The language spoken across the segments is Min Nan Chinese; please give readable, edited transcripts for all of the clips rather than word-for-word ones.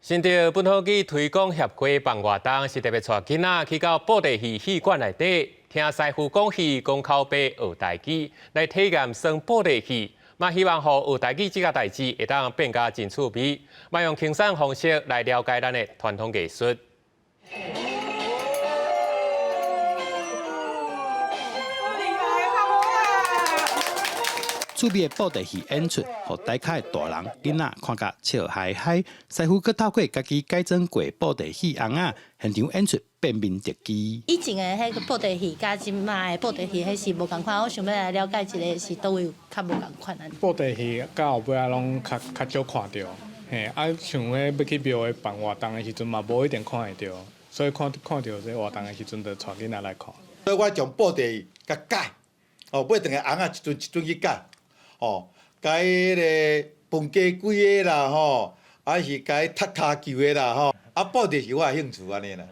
新竹本土語推廣協會辦活動，是特別帶囡仔去到布袋戲戲館內底，聽師傅講戲、講口白、學台語，來體驗耍布袋戲。嘛希望予學台語這個代誌會當變甲真趣味，嘛用輕鬆方式來了解咱的傳統藝術。趣味的布袋戲演出，予台跤的大人囡仔看甲笑嗨嗨。師傅閣透過家己改裝過布袋戲尪仔，現場演出變面特技。以前的彼個布袋戲佮這擺的布袋戲，彼是無仝款。我想欲來了解一下是佗位有較無仝款按呢。布袋戲到後尾仔攏較較少看著，嘿，啊，像彼欲去廟會辦活動的時陣嘛，無一定看會著，所以看看著這活動的時陣，就帶囡仔來看。所以我將布袋戲共改，哦，買轉來尪仔一陣一陣去改。哦，共彼个分雞鬼的啦吼，還是共踢跤球的啦吼，啊，布袋是我的興趣按呢啦。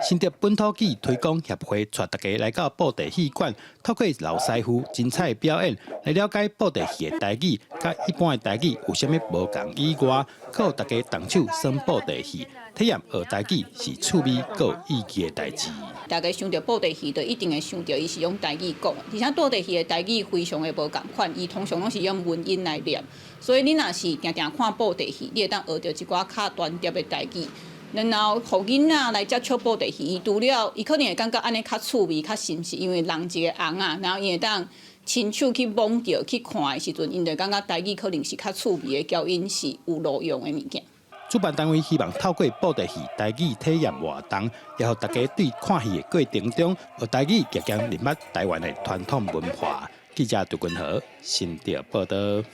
新竹本土語推廣協會帶大家來到布袋戲館，透過老師傅精彩的表演，來了解布袋戲的台語，佮一般的台語有啥物無仝以外，閣予大家動手耍布袋戲，體驗學台語是趣味閣有意義的代誌。大家想著布袋戲，就一定會想著伊是用台語講，而且布袋戲的台語非常的無仝款，伊通常攏是用文音來念，所以你若是定定看布袋戲，你會當學著一寡較專業的台語。然後，予囡仔來接觸布袋戲，伊除了伊可能會感覺按呢較趣味、較新鮮，因為人一个尪仔，然後伊會當親手去摸著、去看的時陣，𪜶就感覺台語可能是較趣味的，交𪜶是有路用的物件。主辦單位希望透過布袋戲台語體驗活動，也予大家對看戲的過程中學台語，漸漸認捌台灣的傳統文化。記者杜君豪新竹報導。